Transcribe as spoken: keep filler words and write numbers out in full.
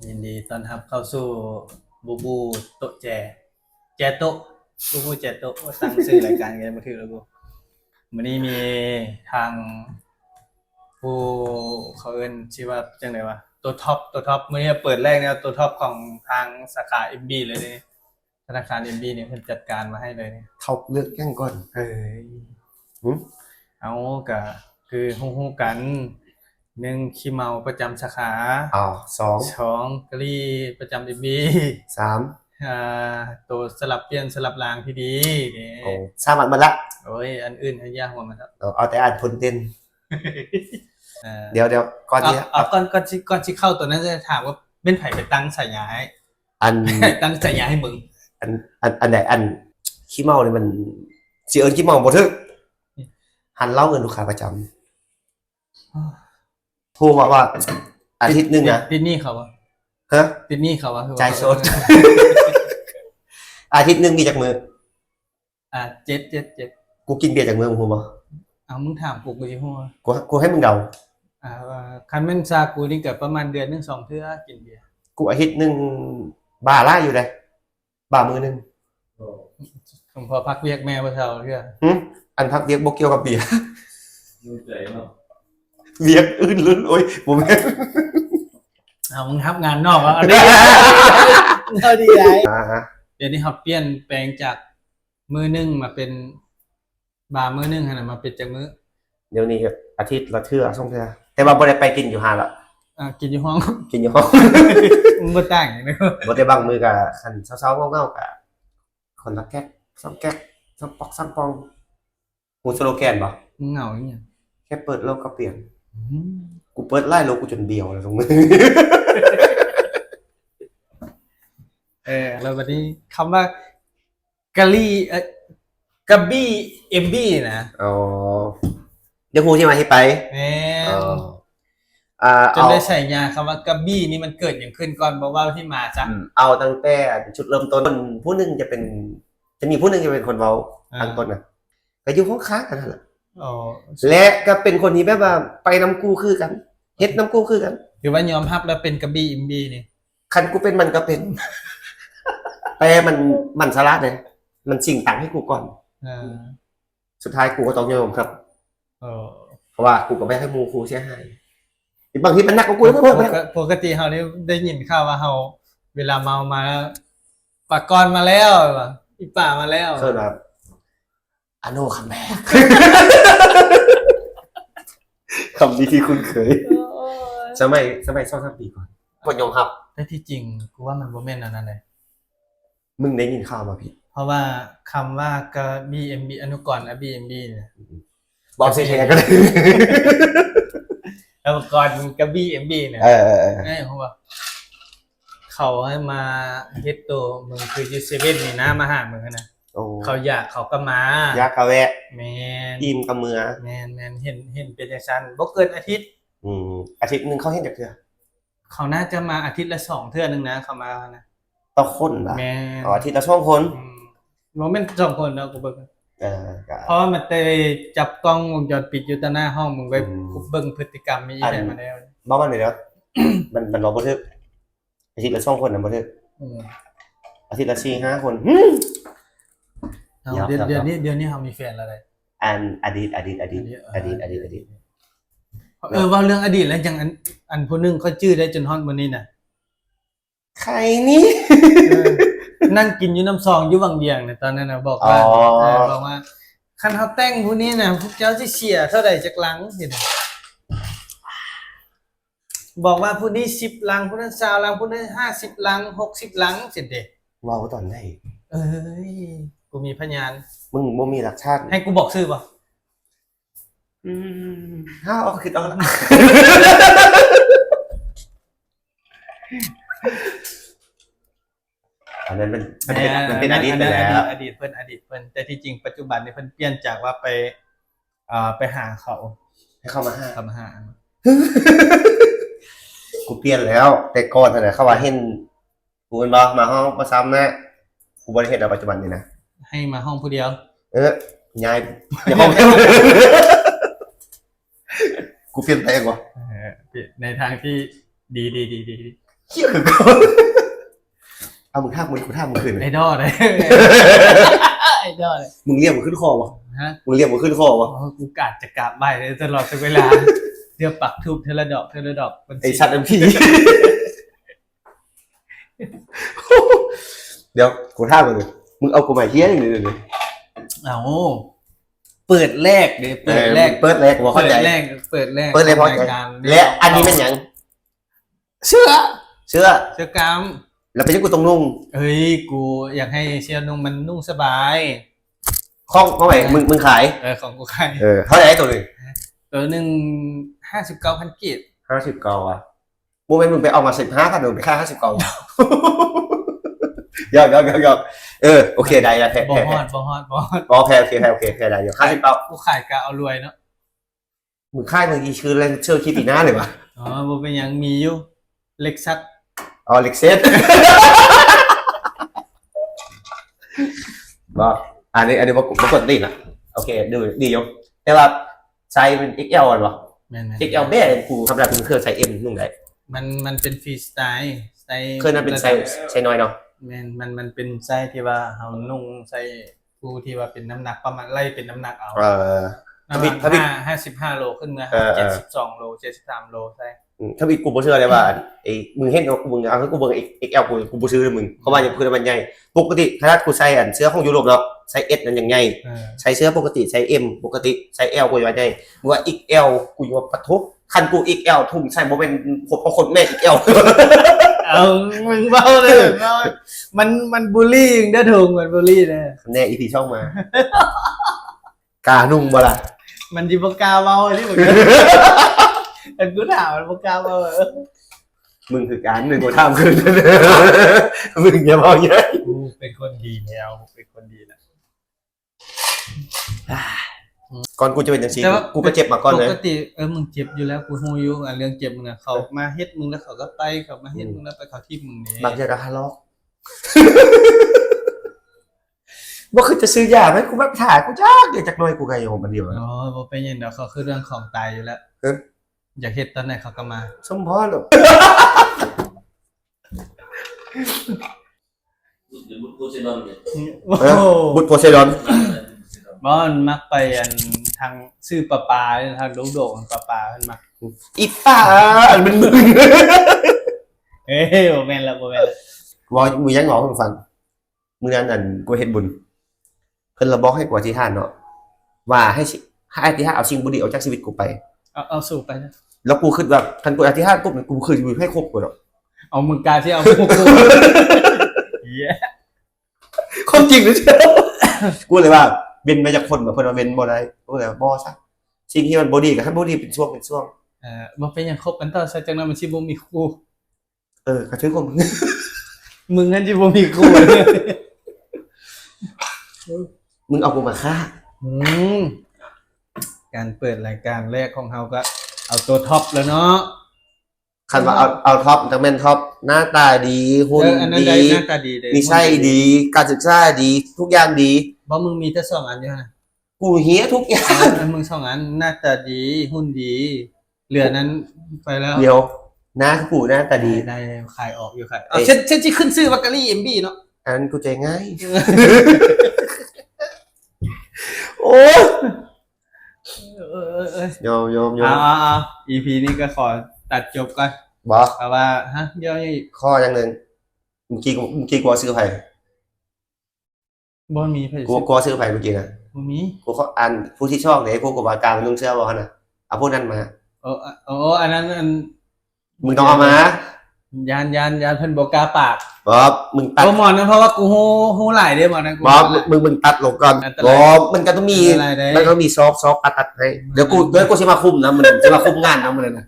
ยินดีต้อนรับเข้าสู่บูบูโต๊ะแจ แจโต๊ะ บูบูแจโต๊ะ โอ้ย ตั้งชื่อรายการกันมาถือแล้วกู มื้อนี้มีทางผู้เขาเอิ้นชื่อว่าจังได๋วะ ตัวท็อป ตัวท็อป มื้อนี้เปิดแรกเนี่ย ตัวท็อปของทางสาขา เอ็มบี เลยนี่ ธนาคาร เอ็มบี เนี่ยเพิ่นจัดการมาให้เลยเนี่ย เขาเลือกแก่งก่อน เอ้ย หึ เอาก็คือฮู้ๆกัน หนึ่ง ขี้เมาประจำสาขา อ๋อสอง สอง กะหรี่ประจำ เอ็มบี สาม อ่า ตัวสลับเปลี่ยนสลับรางที่ดีนี่ โอ้สามอันหมดละ โอ้ย อันอื่นให้ยากกว่ามันครับ เอาเอาแต่อันพ้นเด่น เอ่อ เดี๋ยวเดี๋ยวก่อน เอา ที่ เอาก่อนก่อนสิก่อนสิเข้าตัวนั้นจะถามว่าเป็นไผไปตั้งฉายาให้ อัน ตั้งฉายาให้มึง อันอันอันไหนอันขี้เมาเนี่ยมันสิเอิ้นขี้เมาบ่ถูก หันเหล้าเงินลูกค้าประจำโทรมาว่า อาทิตย์หนึ่งนะ ติดหนี้เขาอะ ฮะ ติดหนี้เขาอะคือว่ จ่ายสด อาทิตย์หนึ่งมีจักมื้อ อ่าเจ็ดเจ็ดเจ็ด กูกินเบียร์จักมื้อมึงฮู้บ่ เอามึงถามกูกูสิฮู้ กูกูให้มึงเดา อ่าว่าคันแม่นซากูนี่ก็ประมาณเดือนหนึ่งสองเทื่อกินเบียร์ กูอาทิตย์หนึ่งบาร์ละอยู่เลยบาร์มื้อหนึ่ง ผมพอพักเวียกแม่บ่เท่าเทื่อ หึอันพักเวียกบ่เกี่ยวกับเบียร์ รู้ใจเนาะ เวียกอื่นลุ้นโอ้ยบ่แม่น เอามึงทับงานนอกแล้วเอาดีเอาดีได อ่าฮะ เดี๋ยวนี้เขาเปลี่ยนแปลงจากมื้อหนึ่งมาเป็น บาร์มื้อหนึ่งหั่นน่ะมาเป็นจักมื้อ เดี๋ยวนี้ก็อาทิตย์ละเทื่อสองเทื่อแต่ว่าบ่ได้ไปกินอยู่ห้างละ อ่ากินอยู่ห้อง กินอยู่ห้อง มึงบ่ต่างหยังเด้อ บ่ได้บางมื้อก็คันเช้าๆเงาๆก็คนละแก๊กสองแก๊กสองป๊อกสองปองฮู้สโลแกนบ่ มึงเหงาอีหยัง แค่เปิดโลกก็เปลี่ยน อืม กูเปิดหลายโลกกูจนเบียวแล้วตรงนี้ เออแล้วบัดนี้คำว่ากะหรี่เอ่อกะหรี่เอ็มบีนะ อ๋อเดี๋ยวฮู้ที่มาที่ไป แม่น อ๋ออ่า จน เอา ได้ฉายาคำว่ากะหรี่นี่มันเกิดหยังขึ้นก่อน บ่เว้าที่มาซะ อืมเอาตั้งแต่จุดเริ่มต้นผู้หนึ่งจะเป็น จะมีผู้หนึ่งจะเป็นคนเว้า อ่า ตั้งต้นนะก็อยู่ห้องค้างกันนั่นแหละ อ๋อ และก็เป็นคนที่แบบว่าไปนำกูคือกันเฮ็ดนำกูคือกัน ถือว่ายอมรับแล้วเป็นกะหรี่เอ็มบีนี่ คันกูเป็นมันก็เป็น แต่มันมันสลาดเลยมันชิงตังค์ให้กูก่อน อ่า สุดท้ายกูก็ต้องยอมครับ เออ เพราะว่ากูก็ไม่ให้หมู่กูเสียหายบางทีมันหนักกว่ากูแล้วเพิ่ม ปกปกติเฮานี่ได้ยินข่าวว่าเฮาเวลาเมามาแล้วปากกอนมาแล้วว่ะอีป่ามาแล้ว เพิ่มแบบอโนคัมแบ็กคำนี้ที่คุ้นเคย สมัยสมัยสองสามปีก่อนก็ยอมรับ แต่ที่จริงกูว่ามันบ่แม่นอันนั้นเลย มึงได้ยินข่าวมาผิด เพราะว่าคำว่ากะหรี่เอ็มบีอนุกรณ์กะหรี่เอ็มบีเนี่ย บอกเสียงกัน แล้วก่อนกะหรี่เอ็มบีเนี่ย เออเออเออ เอ้ยเพราะว่า เขาให้มาเฮ็ดตัวมึงคืออยู่เซเว่นนี่นะมาหามึงนะ โอ้ เขาอยากเขาก็มา ยากกะแวะ แมน อิ่มกะเมือ แมนแมนเห็นเห็นเป็นจังซั่นบ่เกินอาทิตย์ อืมอาทิตย์หนึ่งเขาเห็นจักเทื่อ เขาน่าจะมาอาทิตย์ละสองเทื่อนึงนะเขามานะ ต่อคนนะ แมน อ๋ออาทิตย์ละสองคน อืมบ่แม่นสองคนเนาะกูเบิ่ง เออก็ เพราะว่ามันได้จับกล้องวงจรปิดอยู่ต่อหน้าห้องมึงไว้ อืม เบิ่งพฤติกรรมมีอี อัน แพมาแล้ว บอกว่าเดี๋ยวมันมันบอกบ่ถูกอาทิตย์ละสองคนนะบ่ถูก อืม อาทิตย์ละสี่ห้าคน เอา ครับ เดี๋ยว ครับ เดี๋ยวนี้เดี๋ยวนี้เขามีแฟนแล้วเลย อันอดีตอดีตอดีตอดีตอดีตอดี เออเว่าเรื่องอดีตแล้วจังอันอันผู้หนึ่งเขาจื้อได้จนฮอดมื้อนี้นะ ใครนี่ เออนั่งกินอยู่น้ำซองอยู่วังเวียงเนี่ยตอนนั้นนะบอกว่า อ๋อ เออบอกว่าคันเขาแต่งผู้นี้นะพวกเจ้าสิเสียเท่าใดจักลังสินะบอกว่าผู้นี้สิบลังผู้นั้นซาวลังผู้นั้นห้าสิบลังหกสิบลังสิเด้ เว้าตอนไหน เอ้ยกูมีพยาน มึงบ่มีหลักฐาน ให้กูบอกชื่อปะ อืมถ้าเอาคิดเอาละอันนั้นมันมันเป็นมันเป็นอดีตไปแล้ว อดีตเพิ่นอดีตเพิ่นแต่ที่จริงปัจจุบันนี่เพิ่นเปลี่ยนจากว่าไปเอ่อไปหาเขา ให้เข้ามาห้า เขามาหา กูเปลี่ยนแล้ว แต่ก่อนนะเขาว่าเห็นกูเป็นบ่มาห้องมาซ้ำนะกูบริเหตุเอาปัจจุบันนี่นะ ให้มาห้องผู้เดียว เออย้ายย้ายห้อง กูเปลี่ยนแปลงวะ เออในทางที่ดีดีดีดี เขี้ยวคือกู เอา มึงห้ามมึงกูห้ามมึงคืน ไอดอลเลยไอดอลเลย มึงเรียกมึงขึ้นคอวะ ฮะ มึงเรียกมึงขึ้นคอวะ โอ้ยกูกาดจะกราบไหว้เลยตลอดทุกเวลา เดี๋ยวปักธูปเทอละดอกเทอละดอกมัน ไอสัตว์เอ็มพีเดี๋ยวกูห้ามมึง มึงเอากูมาเฮี้ยอย่างนี้เลย เอาเปิดแรกเลยเปิดแรก เปิดแรกว่าเข้าใจ เปิดแรกเปิดแรก เปิดแรกเพราะ ของรายการ และอันนี้เป็นหยัง เสื้อ เสื้อ เสื้อกล้าม แล้วเป็นยังกูต้องนุ่ง เฮ้ยกูอยากให้เสี่ยวนุ่งมันนุ่งสบาย ของของไหนมึงมึงขาย เออของกูขาย เออเท่าไหร่ตัวหนึ่ง ตัวหนึ่งห้าสิบเก้าพันกีบ ห้าสิบเก้าอ่ะโมเมนต์มึงไปเอามาสิบห้าพันหนึ่งไปค่าห้าสิบเก้า ยอมยอมยอมยอมเออโอเคได้ได้แพ้ บ่ แพ้ ฮอดบ่ฮอดบ่ฮอด อ๋อแพ้โอเคแพ้โอเคแพ้ได้เดี๋ยวห้าสิบเก้า กูขายกะเอารวยเนาะ มึงค่ายมึงอีชื่อเล่นเชื่อคิดปีหน้าเลยวะ อ๋อบ่เป็นหยังมีอยู่เล็กซัส อ๋อเล็กเซส บอกอันนี้อันนี้ปรากฏปรากฏดีนะโอเคดูดีอยู่แต่ว่าไซส์เป็น เอ็กแอล อ่ะวะ แม่นๆ เอ็กแอล แม่กูธรรมดากูเคยใส่เอ็มนุ่งได้ มันมันเป็นฟรีสไตล์ไซส์ เคยนั่นเป็นไซส์ไซส์น้อยเนาะ แม่นมันมันเป็นไซส์ที่ว่าเฮานุ่งใส่ผู้ที่ว่าเป็นน้ำหนักประมาณไล่เป็นน้ำหนักเอา เออ น้ำหนัก ถ้าพี่ ห้าห้าสิบห้าโลขึ้นเมื่อ เออเออ เจ็ดสิบสองโลเจ็ดสิบสามโลใช่ อืมถ้าพี่กูบ่เชื่อเลยว่าไอ้มึงเห็นว่ากูมึงเอาให้กูเบิ่ง เอ็กแอล กูกูบ่ซื้อเลยมึงเพราะว่ายังคือมันใหญ่ปกติขนาดกูใส่อันเสื้อของยุโรปเนาะไซส์เอสนั่นยังใหญ่ เออ ใส่เสื้อปกติไซส์เอ็มปกติไซส์แอลกูว่าใหญ่มึงว่า เอ็กแอล กูยังว่าปะทุคันกู เอ็กแอล ถุงใส่บ่เป็นขดเพราะขดแม่ เอ็กแอล เอามึงเบาเลยเบามันมันบูลลี่มึงเด้อทงมันบูลลี่เลย แน่อีพีช่องมา กานุ่งบ่ล่ะ มันจิบกล้าเบาที่มึงมันกูถามมันบกล้าเบาเออ มึงคือการหนึ่งกูถามคืน มึงอย่าบอกเยอะ กูเป็นคนดีแล้วกูเป็นคนดีนะ ก่อนกูจะเป็นจังซี่ แต่ว่า กูก็เจ็บมาก่อน ป เลย กติเออมึงเจ็บอยู่แล้วกูฮู้อยู่อ่ะเรื่องเจ็บมึงอ่ะเขามาเฮ็ดมึงแล้วเขาก็ไปเขามาเฮ็ดมึงแล้วไปเขาทิ่มมึงนี่ บางเทื่อก็ฮาลอกบ่คือจะซื้อยาไหมกูแบบถ่ายกูจักเดี๋ยวจักหน่อยกูก็ยอมอันเดียว อ๋อบ่เป็นหยังดอกเขาคือเรื่องของตายอยู่แล้ว เออ อยากเฮ็ดตอนไหนเขาก็มา สมพรหรอก บุตรบุตรโพไซดอนเนี่ย โอ้ เออ โห บุตรโพไซดอน บ่มันมักไปอันทางซื้อปลาปลาทางลูกโดดปลาปลามันมัก อีป้าอันเป็นมึง เอ้ยบ่แม่นละบ่แม่นละ ว่ามึงยังหงอมึงฟัง มื้อนั้นอันกูเฮ็ดบุญ เพิ่นละบอกให้กูอธิษฐานเนาะ ว่าให้สิให้อธิษฐานเอาสิ่งบ่ดีออกจากชีวิตกูไป เอาเอาสู่ไปนะ แล้วกูคิดว่าคันกูอธิษฐานปุ๊บนี่กูคืออยู่ให้ครบกูดอก เอามึงกาที่เอาพวกกูเย้ ความจริงหรือเปล่า กูเลยว่าเว้นมาจากคนแบบเพิ่นว่าเว้นบ่ได้กูเลยว่าบ่ซะสิ่งที่มันบ่ดีก็ให้บ่ดีเป็นช่วงเป็นช่วง เอ่อบ่เป็นหยังคบกันต่อซะจังนั้นมันสิบ่มีคู่ เออกระทืบของมึง มึงนั่นสิบ่มีคู่ มึงเอากูมาฆ่า อืมการเปิดรายการแรกของเฮาก็เอาตัวท็อปแล้วเนาะ คันว่าเอาเอาท็อปจังแม่นท็อปหน้าตาดีหุ่น เอออันนั้น ดี ได้หน้าตาดีเลย นิสัยดี การศึกษาดี ทุกอย่างดี บ่มึงมีแต่สองอันอยู่นะ กูเฮียทุกอย่าง อันมึงสองอันหน้าตาดีหุ่นดี เหลือนั้นไปแล้ว เดี๋ยวหน้ากูหน้าตาดี ได้ได้ขายออกอยู่ขายเอาเช่นเช่นที่ขึ้นซื้อบักกะลี่เอ็มบีเนาะ อันนั้นกูใจง่าย โอ้ย เออเออเออย อมยอมยอ เอา ม เอาเอาอีพีนี้ก็ขอตัดจบก่อน บอก เพราะว่าฮะเดี๋ยวนี้ ข้ออย่างหนึ่งเมื่อกี้กูเมื่อกี้กูเอาซื้อไผ่ บ่มีไผ กูกูเอาซื้อไผ่เมื่อกี้นะ บ่มี กูขออันผู้ที่ชอบเนี่ยกูก็ว่ากลางมึงเชื่อบอกนะเอาพวกนั้นมา เออเอออันนั้นอัน มึงต้องเอามา ยานยานยานเพิ่นบ่กล้าปาก บอกมึงตัด บ่หมอนนั้นเพราะว่ากูฮู้ฮู้หลายเด้หมอนนั้นกู บอกมึงมึงตัดลงก่อน อันตราย บอกมันก็ต้องมี อันตรายเด้ มันก็มีซอกซอกตัดตัดให้เดี๋ยวกูเดี๋ยวกูจะมาคุมนะมันจะมาคุมงานนะมันนะ